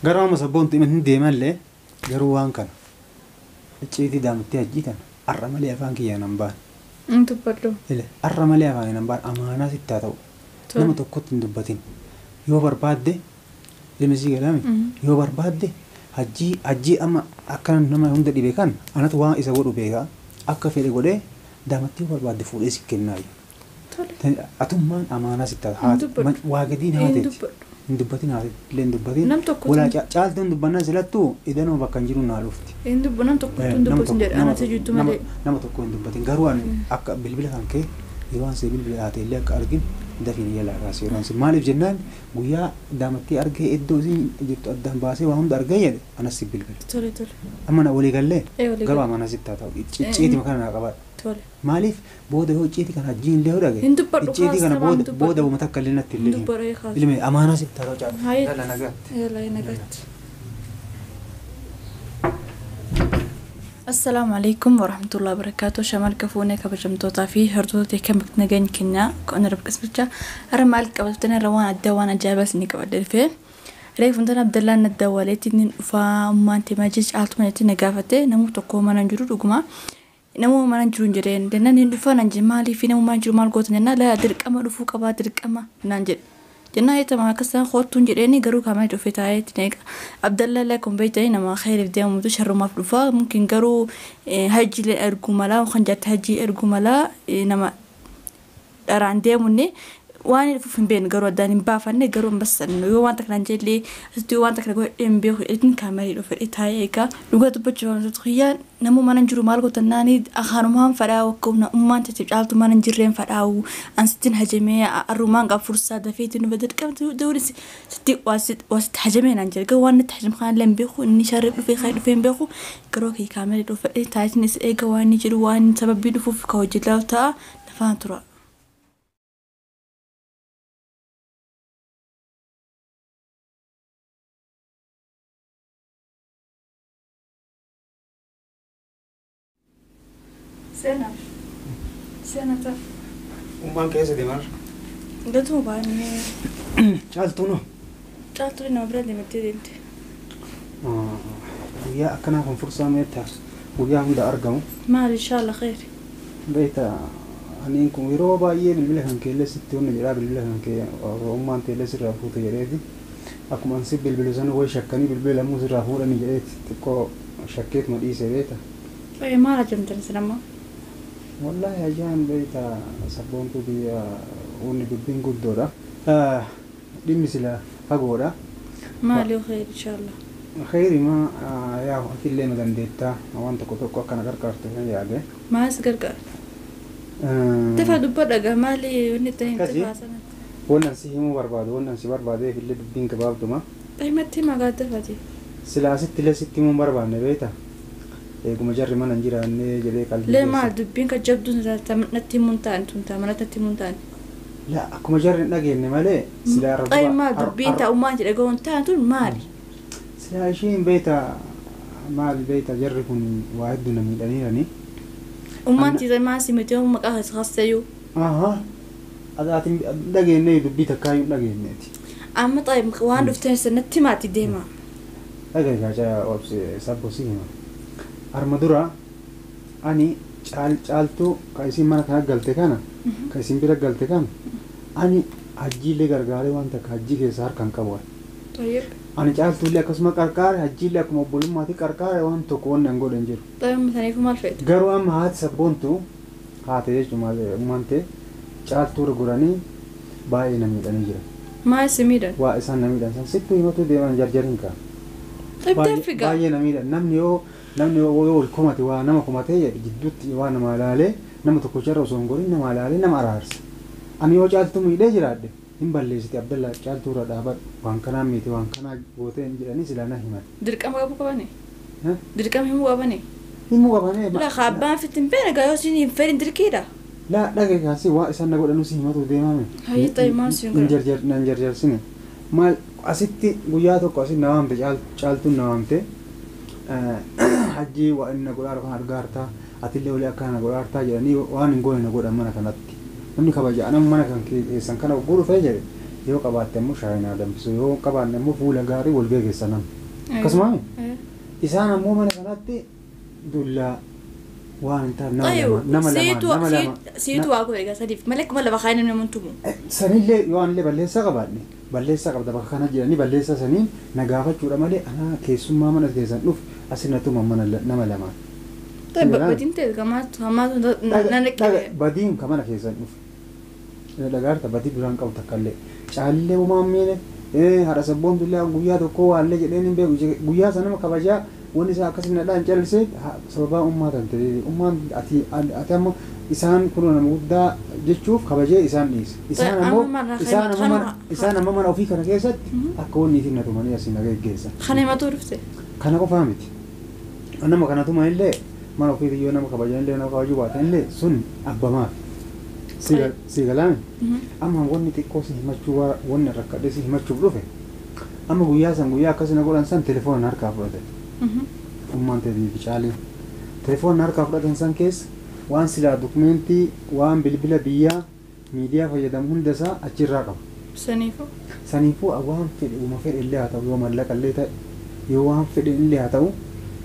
Garuu amma sabboontu hin deemallee garuu waan kana icciitii daamtee hajjiitan har'a malee afaan kiyyaan hin baane. Hin dubbadhu. Har'a malee afaan hin baane amaanaa sitti haa ta'u. Nama tokkotti hin dubbatin. Yoo barbaadde ilmi sii galame yoo barbaadde hajjii amma akkana nama hunda dhibe kan anatu waan isa godhu beeka akka fedhe godhee daamatti yoo barbaadde fuudhee si kennaa. Atummaan amaanaa sitti haa ta'u. Waa gadiin haateeti. Hin dubbatin illee hin dubbatin. Walaa caaltuun dubbannaa silattuu idanoo bakka hin jiru naa dhufti. Nam tokko hin dubbatin jedha anatu jirtu malee. Nama tokko hin dubbatin garuu ani akka bilbila kan kee yeroo ansi bilbila haate illee akka argin dafiin yalaa kaase yeroo ansi maaliif jennaan guyyaa daamattii argee iddoo isin jirtu addaan baasee waa hunda argee jedhe anas si bilbila. Tole tole. Amma na walii gallee garuu amaanaa sitti haa ta'u icciitii kana naa qabaadha. Maaliif booda yoo icciitii kana hajjiin illee hodhage icciitii kana booda uummata akka illee natti illee ilme amaanaa sitti haa ta'u caala. Yalla nagaatti. Yalla nagaatti. Assalaamu alaikum warahmatullahi wabarakatuh. Shamal kafuune kabajamtootaa fi hordoftoota kan bakka nageenya keenya qonna rabqisbicha har'a maal qabattan irra waan addaa waan ajaa'ibaa isinii qabadhe dhufe. Reefu intan Abdallaan nadda waleetti inni dhufaa ummaan teemaa jecha caaltuma jetti na gaafate namni tokko mana hin jiru dhuguma. Namuma mana hin jiru hin jedheen jennaan hin dhufaa naan jedhe maaliif namuma hin jiru maal goota jennaan laa dirqama dhufuu qabaa dirqama naan jedhe. Jennaan eetama akkasaan kootuun jedheeni garuu kaamee dhufe taa'eetti neeqa. Abdallah illee kun beektanii nama khayriif deemutu sharrumaaf dhufa mungkin garuu hajjiilee erguu malaa yookaan jaatti hajjii erguu malaa nama dharaan deemunne waan dhufuuf hin beeknu garuu addaan hin baafanne garuu hin bassannu yoo waan takka jedhee asitti yoo waan takka godhee hin beeku jedheetiin kaamee dhufe taa'ee eegaa dhugaa dubbachuu wantoota kiyyaan nama mana hin jiru maal gootannaani akaanumaan fadhaa wakkuumna ummaan tete caaltu mana hin jirreen fadhaa'u ansittiin hajamee arrumaan qaba fursaa dafeetiin dhufe dirqamti dawris sitti waasitti hajamee naan jedhe garuu waan natti hajam kaan illee hin beeku inni sharri dhufee kan dhufee hin beeku garuu kii kaamee dhufe taa'eetiin isa eega waan inni jedhu waan sababii dhufuuf ka hojjetaa ta'a lafaan tura. Sena. Sena ta. Ummaan keessa deemaa. Gatuma baanee. Caaltuu noo? Caaltuu nama bira deemtee deemte. Guyyaa akkanaa kun fursaa meetaa guyyaa hunda argamu. Maal inshallah khayr. Beektaa ani kun yeroo baay'ee bilbila kan keellee sitti hojii jedhaa bilbila kan kee ummaan teellee sirraa fuute jedheeti. Akkuma ansi bilbilu sana wayi shakkanii bilbila lamuu sirraa fuudhanii jedheeti xiqqoo shakkeetuma dhiise beektaa. Maal ajamtan isin ammoo? Wallahi ajaan beektaa sabboontuu biyya wanni dubbiin guddoodha. Dhimmi sila fagoodha. Maali khayr inshallah. Khayri ma yaa ati illee na dandeettaa waan tokko tokko akkana gargaartu kan yaade. Maal si gargaara? Tafa dubbadha gaa maali wanni ta'e tafaa sanatti. Wannan si himuu barbaadu wannan si barbaadeef illee dubbiin gabaabduma. Dhimatti magaa tafati. Sila asitti illee sitti himuu barbaanne beektaa. Eeguma jarri mana hin jiraanne jedhee qalbii. Lee maal dubbiin kan jabduun natti himuun ta'an tun ta'a mana natti himuun ta'an. Laa akkuma jarri hin dhageenye malee silaa irra Ay maal dubbiin ta'ummaa jedhe goon ta'an tun maali? Silaa ishiin beektaa maal beektaa jarri kun waa hedduu na miidhaniirani. Ummaan tiisa maal si miti yoo maqaa haasa'uu. Ahaa. Adaatiin dhageenye dubbii takkaa hin dhageenyeeti. Amma xaayim waan dhufteen sanatti maati deema. Dhagaye gaachaa obse sabbo si hima. Arma dura ani caaltuu ka isin mana kana galte kana ka isin bira galte kana ani hajjiilee gargaaree waan takka hajjii keessa harka hin qabu. Ani caaltuullee akkasuma qarqaare hajjiilee akkuma obbolummaatti qarqaare waan tokko wanni hin godhan jiru. Saniif maal feete? Garuu amma haati sabboontu haate jechuun maal uumamte caaltuu gurguranii baay'ee na miidhanii jiran. Maal si miidhan? Waa isaan na miidhan san sittuu himatu deeman jarjariin ka'a. Baay'ee na miidhan namni yoo wal komate waa nama komatee jedhe jidduutti waa nama ilaalee nama tokko jarra osoo hin gorin nama ilaalee nama araarsa. Ani yoo caaltuu miidhee jiraadhe hin balleessite Abdallaa caaltuu irra dhaabadhu waan kanaa miite waan kanaa gootee hin jedhanii silaa na himan. Dirqama qabu qabanii? Dirqama himuu qabanii? Himuu qabanii. Laa abbaan fitti hin beekne gaa yoo isin hin fedhin dirqiidha. Laa dhagaye kaasee waa isaan na godhanuu si himatu deemame. Hayyee ta'e maal si hin godhan? Nan jarjarsine. Maal asitti guyyaa tokko asitti na waamte caaltuun na waamte hajjii waa inni na godhaa kan argaa atillee olii akka na godhaa jedhanii waan hin goone na godhan mana kanatti. Namni kabajaa nama mana kan keessan kana ogguu dhufee jedhe Yoo qabaatte immoo shaayinaa danfisu yoo qabaanne immoo fuula gaarii wal geggeessa nama. Akkasuma isaan ammoo mana kanatti dullaa waan hin taane nama lama. Siitu waa godhe egaa sadiif malee kuma lama kaayee namni tumu. Sanillee yoo anillee balleessaa qabaanne balleessaa qabda bakka kana jedhanii balleessaa saniin na gaafachuudha malee anaa keessummaa mana keessan dhufu asin na tuma mana nama lamaan. Badiin ta'e gamaatu hamaatu na qabe. Badiin ka mana keessan dhufu. Dhagaarta badii biraan qabu takka illee caalillee uumaan miine haadha sabboon illee guyyaa tokko waallee jedheen hin beeku guyyaa sana nama kabajaa wanni isaa akkasii nadhaan callisee sababaa ummaa tan ta'e ummaan ati amma isaan kun nama guddaa jechuuf kabajee isaan dhiise isaan ammoo mana ofii kana keessatti akka wanni ittiin natumanii asii na geggeessan. Kana himatu dhufte. Kana qofaa miti. Nama kana tuman illee mana ofii yoo nama kabajan illee nama kabajuu baatan illee sun abbamaaf. Si galaame amma wanni xiqqoo si himachuu wanni rakkadhee si himachuuf dhufe amma guyyaa san guyyaa akkasina godhan san telefoona harkaa fudhate. Ummaan ta'e caalee telefoona harkaa fudhatan san keessa waan silaa dokumentii waan bilbila biyyaa miidiyaa fayyadamu hunda isaa achirraa qaba. Saniifuu waan fedhe uuma fedhe illee haa ta'u yoo mallaqa illee ta'e yoo waan fedhe illee haa ta'u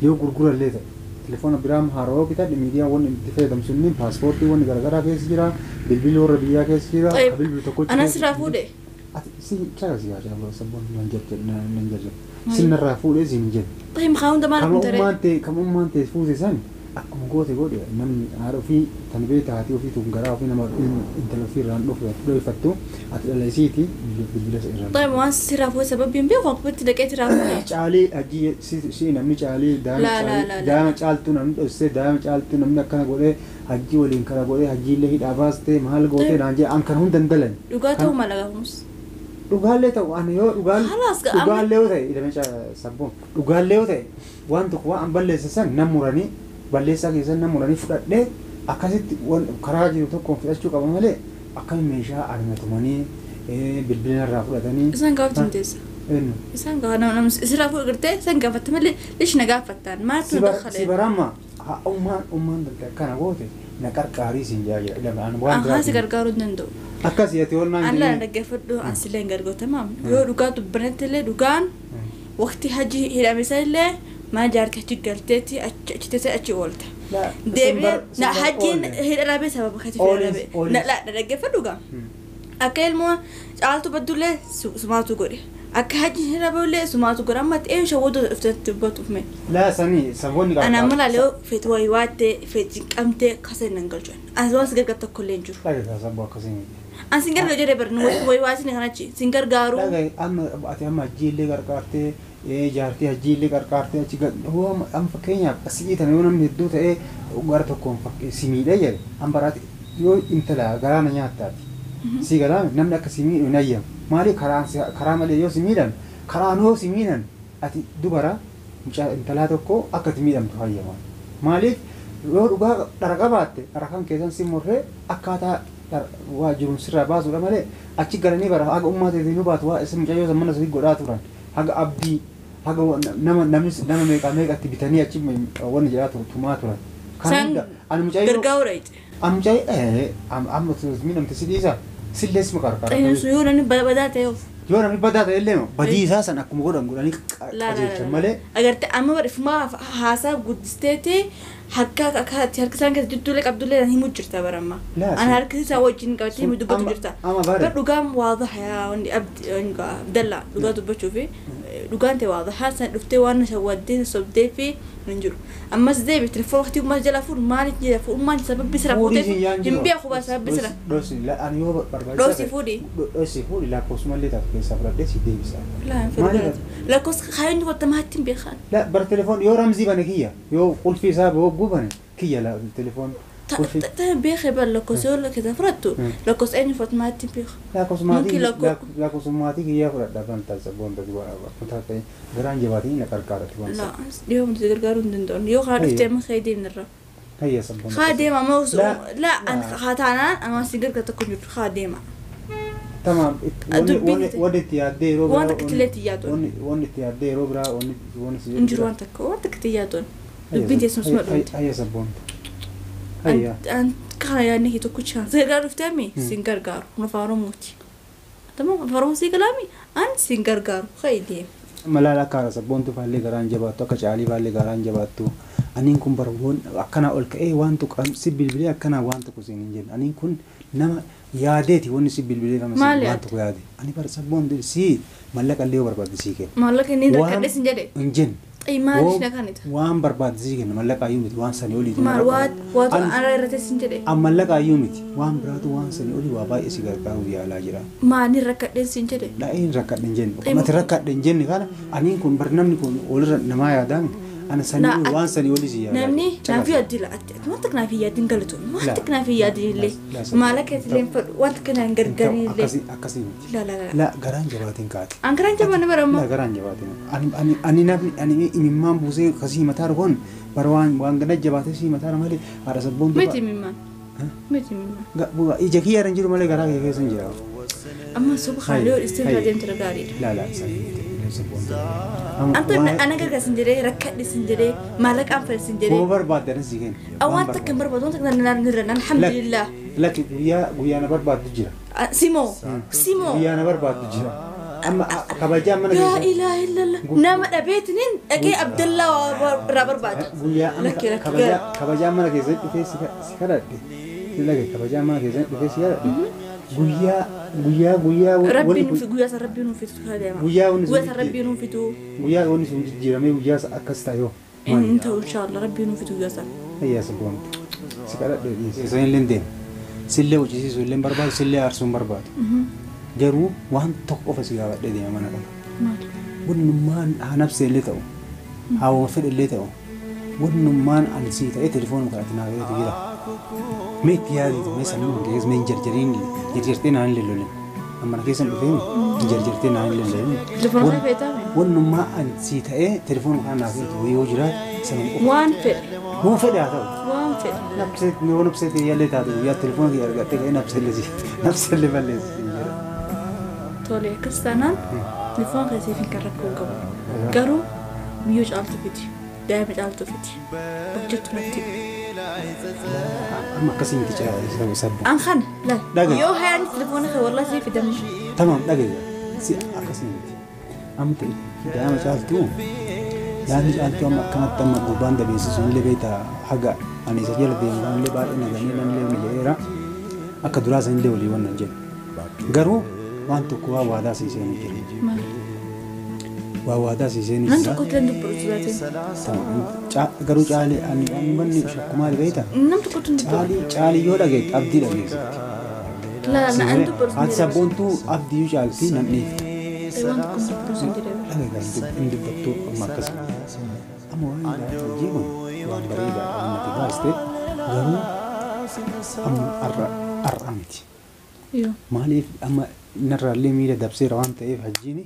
yoo gurgura illee ta'e. Telefoona biraa haarawaa bitadhe miidiyaa wanni itti fayyadamu sunniin paaspoortii wanni garaagaraa keessa jira bilbilli warra biyyaa keessa jira bilbilli tokko. Ana sirraa fuudhe. Ati si caqasii haa caaluu sabboon nan jette nan jette sinarraa fuudhee siin jedhe. Tayyib haa hunda maal kun taree. Kamummaan ta'e fuute san akkuma goote godhe namni haadha ofii tan beekta haati ofii tun garaa ofii nama intala ofii irraan dho'ifattu ati dhala isiiti bilbila isa irraan. Tayyib waan sirraa fuudhe sababiin beeku akkamitti dhaqee sirraa fuudhe. Caalii hajji si namni caalii daa'ima caaltuu namni dhossee daa'ima caaltuu namni akkana godhee hajji waliin kana godhee hajji illee hidhaa baastee maal gootee naan jee an kan hunda hin dalan. Dhugaa ta'uu mala gaafamus. Dhugaallee ta'u ani yoo dhugaallee yoo ta'e ilma sabboon dhugaallee yoo ta'e waan tokko waan balleessa san nan muranii balleessaa keessan nan muranii fudhadhee akkasitti karaa jiru tokkoon fudhachuu qaba malee akkami meeshaa argatumanii bilbila irraa fudhatanii. Isaan gaafatu hin teessa. Isaan gaafa nama isirraa fuudhu gartee isaan gaafatte malee lish na gaafattaan maaltu na dakhalee. Si baramma ummaan daldala akkana goote na qarqaarii siin jaa jira. Waan biraa. Si gargaaruu hin danda'u. Akkasii ati oolmaan jedhee. Alla dhaggeeffadhu ansillee hin gargaartamaam. Yoo dhugaa dubbanetti illee dhugaan waqtii hajji hidhame isa illee mana jaartii achi galteetti achi teessee achi oolte. Deebi'ee na hajjiin hidha dhabee sababa kati hidha dhabee. Na dhaggeeffadhu gaa. Akka ilmoo caaltu baddullee sumaatu godhe. Akka hajjiin hidha dhabeellee sumaatu godhe amma ta'ee shawwadoo dhufteetti dubbatuuf mee. Laa sanii saboonni qarqaara. Ana amma laalee feeti wayii waattee feeti qabdee kasa hin galchuun. Ani waan si gargaartu tokko illee hin jiru. Dhageessaa sabbo akkasii miti. An sin gargaaru jedhee barnu wayii waatiin kanachi sin gargaaru. Dhagaye amma ati amma hajji illee qarqaartee jaartii hajji illee qarqaartee achi hoo amma fakkeenyaaf asii tana yoo namni hedduu ta'ee gara tokkoon si miidhee jedhe amma baraati yoo intala garaana nyaattaati. Si garaa namni akka si miidhu hin ayyamu. Maali karaa malee yoo si miidhan karaan yoo si miidhan ati dubara mucaa intalaa tokko akka ati miidhamtu hayyama. Maaliif yoo dhugaa dhara qabaatte dhara kan keessan si murree akkaataa waa jiruun sirraa baasuudha malee achi galanii bara haga ummaa ta'e nu baatu waa isa mucayyoo mana sanii godhaa turan haga abdii haga nama namnis nama meeqa meeqatti bitanii achi wanni jedhaa tumaa turan. Kan hunda ani mucayyoo gargaaruu ite. Ani mucayyoo amma miidhamte si dhiisa sillees ma qarqara. Yoo namni badaa ta'e of. Yoo namni badaa ta'e illee badii isaa san akkuma godhan godhanii qajeelchan malee. Agartee amma barreeffamaa haasaa guddisteeti harka akka harka isaan keessa jidduulee qabdullee himuu jirta baramma. Ani harka isaa wajjin qabatee himuu dubbatu jirta. Bar dhugaan waadaha yaa wanni Abdallaa dhugaa dubbachuu fi dhugaan ta'e waadaha san dhuftee waan shawwaddee sobdee fi hin jiru. Ammas deebi telefoon waqtii ummaa jala fuudhu maaliif jala fuudhu ummaan sababbi sira fuutee hin beeku baa sababbi sira. Dhoosi ani yoo barbaachisaa. Dhoosi fuudhi. Dhoosi fuudhi lakkoofsumallee taatu keessaa fudhadhee si deebisa. Laa hin fedhu. Lakkoofsa kaayyoon qottamaatti hin beekan. La bar telefoon yoo ramzii bane kiyya yoo qulfii isaa bogguu bane kiyya la telefoon. Ta beekee bar lakkoofsa yoo keessa fudhattu lakkoofsa eenyu fudhatamaatti hin beeku. Lakkoofsa maatii kiyyaa fudhadha kan taasisa boonda ta'e garaan jabaatiin na qarqaarati waan. La dhiyoo miti gargaaruu hin danda'u yoo kaa dhuftee amma kee deemnirra. Hayya sabboon. Haa deema amma la haa taanaan amma si gargaar tokko hin jirtu haa deema. Tamam wanni itti yaaddee yeroo biraa. Waan takka illee itti yaaddoon. Wanni itti yaaddee yeroo biraa wanni si. Hin jiru waan takka waan takka itti yaaddoon. Dubbiin teessuma suma dhumte. Hayya sabboonta. Hayya. Kana yaadni kee tokko chaan. Si gargaaru dhuftee mi? Sin gargaaru. Kun afaan Oromooti. Tamam faroosii galaami an siin gargaaru ka'ii Malaala akka haadha sabboontuu faallee garaan jabaattu akka caalii faallee garaan jabaattu aniin kun barwoon akkanaa ol ka'ee waan tokko si bilbilee akkanaa waan tokko siin hin jenne aniin kun nama yaadeeti wanni si bilbilee kama waan tokko yaade ani bara sabboontuu si mallaqa illee yoo barbaadde sii kenna. Maallaqa inni rakkadhe sin jedhe. Hin jenne. Maaliif na kanita? Waan barbaadde sii kenna mallaqa iyyuu miti waan sanii oliiti. Maal waatu ana irratti sin jedhe. An mallaqa iyyuu miti waan biraatu waan sanii olii waa baay'ee si gargaaruuf yaalaa jira. Maaliin rakkadhe sin jedhe? Dha'iin rakkadhe hin jenne. Mati rakkadhe hin jenne kana aniin kun bar namni kun walirra namaa yaadaami. Ana sanii waan sanii olii si yaalaa. Namni naaf yaaddi laatti. Wanta kanaaf yaaddiin galatu. Wanta kanaaf yaaddiin illee. Maallaqa illee fedhu wanta kanaan gargaarin illee. Akkasii miti. La garaan jabaatiin kaati. An garaan jabaanne baramma. La garaan jabaatiin. Ani namni ani imimmaan buusee kasii mataa argoon bara waan gana jabaatee sii mataa malee haadha sabboon. Miti imimmaan. Miti imimmaan. Ija kiyya irra hin jiru malee garaa kee keessa hin jira. Amma suba yoo istiin irra deemte gaariidha. La la sanii miti. Anta ana gargaarsin jedhee rakkadhisin jedhee maallaqaan fedhisin jedhee. Koo barbaadde anas kenna. Waan takka hin barbaadu wanta kana naan irra alhamdulillah. Lakki guyyaa na barbaaddu jira. Simoo simoo. Guyyaa na barbaaddu jira. Amma kabajaa mana keessa. Laa ilaaha illallah. Nama dhabeetiniin dhaqee Abdallaa irraa barbaada. Guyyaa amma kabajaa mana keessa dhufee si kadhadhe. Si dhagaye kabajaa mana keessa dhufee si kadhadhe. Guyyaa guyyaa guyyaa rabbiin nuuf guyyaa san rabbiin nuuf fitu deema. Guyyaa wanni guyyaa san rabbiin nuuf fitu. Guyyaa wanni sun jijjiiramee guyyaa akkas ta'e yoo. Inni ta'u inshallah rabbiin nuuf fitu guyyaa san. Ayyaa sabboontu. Si kadhadhe dhiise. Isan illee deema. Sillee hojjisiisuu illee barbaadu sillee aarsuu hin barbaadu. Garuu waan tokko qofa si gaafadhee deema mana kana. Maali? Wannummaan haa nabsee illee ta'u haa waan fedhe illee ta'u wannummaan ani sii ta'ee telefoonuma kanatti naa ta'etu jira. Mee itti yaaditu mee sammuu hin keessa mee hin jarjariin jarjartee naan illee lolin. Amma na keessa hin dhufeen jarjartee naan illee lolin. Telefoona kana feetaa mee? Wannummaa ani sii ta'ee telefoonuma kana naa ta'etu yoo jiraate sanuma qofa. Waan fedhe. Waan fedhe haa ta'u. Waan fedhe. Nabsee yoo nabsee ta'e yaallee taate guyyaa telefoona kee argattee ka'ee nabsee illee balleessi hin jira. Tole akkas taanaan telefoona kana siif hin kan rakkoo qabu. Garuu biyyoo caaltu fiti. Daa'ima caaltu fiti. Hojjettu natti. Amma akkasii miti sabbu. An kana laal. Yoo hayaan telefoona kee wallahi siif fidamne. Tamam dhagaye. Si akkasii miti. Amma daa'ima caaltu daa'imni caaltu amma akkanatti amma gubbaan dabeessisu illee beektaa haga ani isa jala deemu illee baay'ee naganii namni illee jedheera akka duraa san illee walii wannan jedhu. Garuu waan tokko waa waadaa sii seenu jira. Waa waadaa sii seenu jira. Nan tokko illee dubbatu sodaateen. Garuu caalii ani wanni shakkumaa beektaa. Nam tokko illee dubbatu. Caalii yoo dhageette abdii dhageessitti. La la an dubbatu. Ati sabboontuu abdii yoo caaltii nan dhiifte. Waan tokko dubbatu sin jedhee. Hin dubbattu amma akkasuma. Amma waan hojii kun waan bareedaa ummati baaste garuu amma har'a miti. Maaliif amma narraallee miila dabseera waan ta'eef hajjiini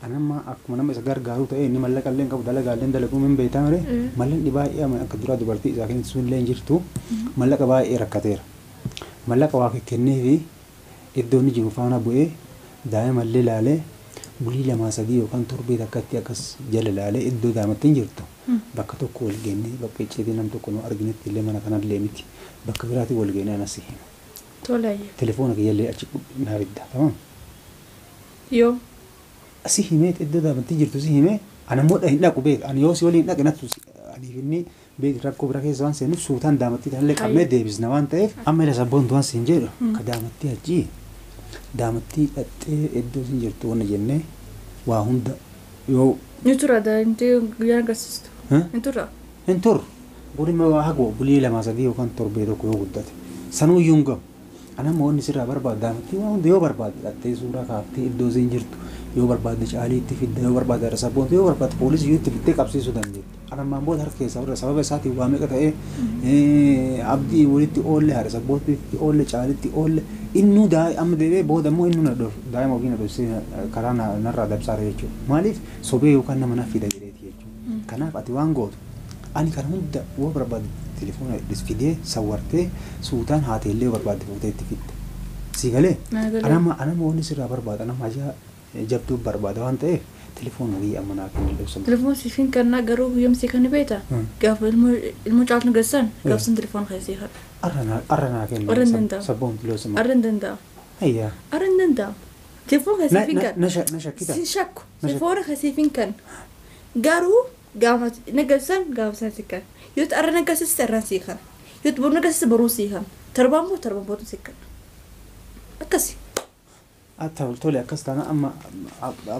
ani amma akkuma nama isa gargaaru ta'e inni mallaqa illee hin qabu dalagaa illee dalaguu hin beektaa malee mallaqni baay'ee amma akka duraa dubartii isaa kennitu illee hin jirtu mallaqa baay'ee rakkateera. Mallaqa waa kenneefi iddoo inni jiru faana bu'ee daa'ima illee laalee bulii 2 3 yookaan torbee takkatti akkas jala laalee iddoo daa'imatti hin jirtu bakka tokko wal geennee bakka icciitii nam tokko nu arginetti illee mana kanallee miti bakka biraatti wal geennee anas hima. Tole. Telefoona kiyyallee achi naa fidda tamam. Yoo. Si himee iddoo daa'imatti jirtu si himee ana immoo hin dhaqu beek ani yoo si waliin dhaqe nattu aniif inni beek rakkoo bira keessa waan seenuuf suutaan daa'imatti tanallee qabnee deebisna waan ta'eef amma ila sabboontu waan siin jedhu ka daa'imatti achi daa'imatti dhaxxee iddoo siin jirtu wanna jennee waa hunda yoo. Ni tura daa'imti guyyaan agarsiistu. Ni tura. Hin turu. Bulii waa hagoo bulii 2 3 yookaan torbee tokko yoo guddate sanuu iyyuu hin gahu. Ana immoo inni sirraa barbaadu daa'imatti waa hunda yoo barbaadde dhaxxee suuraa kaaftee iddoo siin jirtu yoo barbaadde caalii itti fidda yoo barbaadde haadha sabboontu yoo barbaadde poolisii yoo itti fiddee qabsiisuu dandeetti. Ana ammaan booda harka keessaa irra sababa isaatiin waa meeqa ta'ee abdii walitti oolle haadha sabboontutti oolle caalitti oolle innuu amma deebi'ee booda immoo innuu na dhof daa'ima ofii na dhofsee karaa narraa dabsaara jechuudha. Maaliif sobee yookaan nama na fida jedheeti jechuudha. Kanaaf ati waan gootu ani kana hunda yoo barbaadde telefoona fidee sawwartee suutaan haateellee barbaadde fuutee itti fidde. Si galee? Anama wanni sirraa barbaada anama ajaa jabduu barbaada waan ta'eef telefoona biyya amma naa kennu dhoksamu. Telefoona siif hin kennaa garuu guyyoomsii kan beektaa? Gaafa ilmoo caaltu gassan gaafsan telefoona keessee kadha. Arra naa kennu. Arra hin danda'amu. Sabboon tuloosuma. Arra hin danda'amu. Ayyaa. Arra hin danda'amu. Telefoon kasiifin kan. Na shakkita. Si shakku. Telefoona kasiifin kan. Garuu gaafa nagarsiisan gaafa sana si kan. Yoo arra nagarsiiste arraan sii kana. Yoo boru nagarsiiste boruu sii kana. Torbaan booda torbaan booda sii kana. Akkasi. Tole akkas taana amma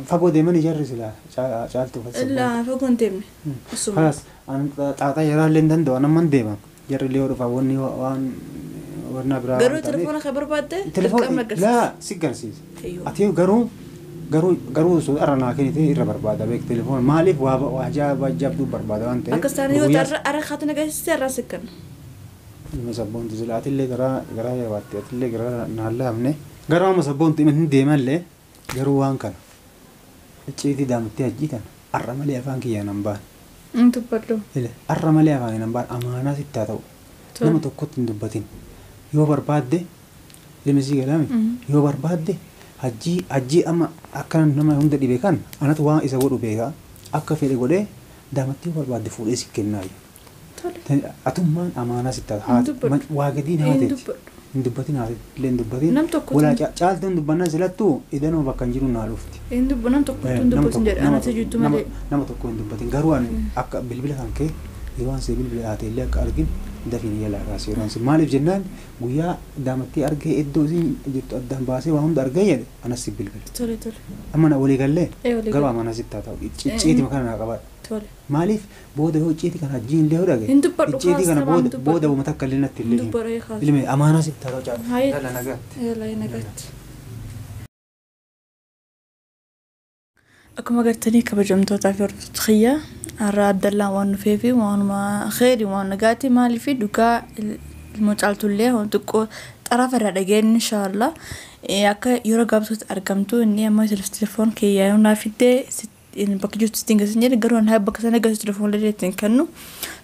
fagoo deemanii jarri silaa caaltu. Illaa fagoo hin deemne. Kalas xaaxaa yeroo illee hin danda'u amman deema. Jarri illee yoo dhufa wanni waan warna biraa. Garuu telefoona kan barbaadde dirqama agarsiisa. Laa si garsiisa. Ati garuu garuu garuu osoo arra naa kennite irra barbaada beek telefoona maaliif waa jabduu barbaada waan ta'eef. Akkas taana yoo arra kaatu nagarsiiste arraa si kenna. Ilma sabboontu sila atillee garaa garaa jabaatte atillee garaa naan laafne. Garuu amma sabboontu hin deemallee garuu waan kana icciitii daamattee hajjiitan arra malee afaan kiyyaan hin baane. Dubbadhu. Arra malee afaan hin baane amaanaa sitti haa ta'u. Nama tokkotti hin dubbatin. Yoo barbaadde limisii galame yoo barbaadde hajjii amma akkana nama hunda dhibe kan anatu waan isa godhu beekaa akka fedhe godhee daamattee yoo barbaadde fuudhee si kennaa. Atummaan amaanaa sitti haa ta'u. Waa gadiin haateeti. Hin dubbatin illee hin dubbatin. Walaa caaltuu hin dubbannaa silattuu idanoo bakka hin jiru naa dhufti. Hin dubbu nam tokko hin dubbatin jedha anatu jirtu malee. Nama tokko hin dubbatin garuu ani akka bilbila kan kee yeroo ansi bilbila haate illee akka argin dafiin yalaa kaase yeroo ansi maaliif jennaan guyyaa daamattee argee iddoo isin jirtu addaan baasee waa hunda argee jedhe anas si bilbila. Tole tole. Amma na walii gallee garuu amaanaa sitti haa ta'u icciitii kana naa qabaadha. Maaliif booda yoo icciitii kana hajjiin illee yoo dhagaye icciitii kana booda uummata akka illee natti illee ilme amaanaa sitti haa ta'u caala. Yalla nagaatti. Yalla nagaatti. Akkuma agartanii kabajamtootaa fi hordoftoota kiyya har'a Abdallaan waan dhufee fi waanuma kheyri waan nagaatti maaliif dhugaa ilmoo caaltullee waan xiqqoo xarafa irraa dhageen inshaallah akka yeroo gabaabsootti argamtu inni amma telefoon kiyyaa yoo naa fiddee bakka jirtu ittiin geessan jedhe garuu anaa bakka sana geessu telefoon illee ittiin kennu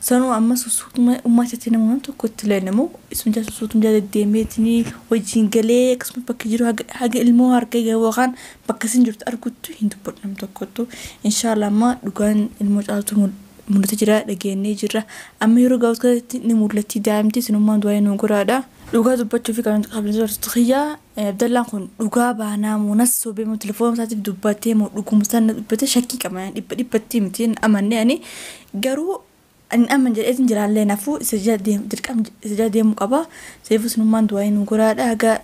sanuu amma susuutuma uummata nama tokkotti illee namu isuma jaa susuutuma jaa deddeemeetiin wajjin galee akkasumas bakka jiru haga ilmoo harka yookaan bakka isin jirtu arguttu hin dubbadhu nam tokkottu inshaallah amma dhugaan ilmoo caaltu mul'ata jira dhageenyee jira amma yeroo gabaabsootti ni mul'atti daa'imti sinummaan du'aa nu goraadha. Dhugaa dubbachuu fi kabajamtoota kiyyaa Abdallaan kun dhugaa baanaa moo nas sobee moo telefoona isaatiif dubbatee moo dhuguma sana dubbatee shakkii qaba dhibba dhibbatti miti amanne ani garuu ani aman jedheetiin jiraallee nafuu isa jala deemuu qaba. Seefuu sinummaan du'aa nu goraadha haga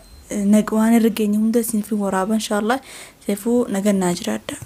waan irra geenye hunda isiniif waraaba inshaallah seefuu nagannaa jiraadha.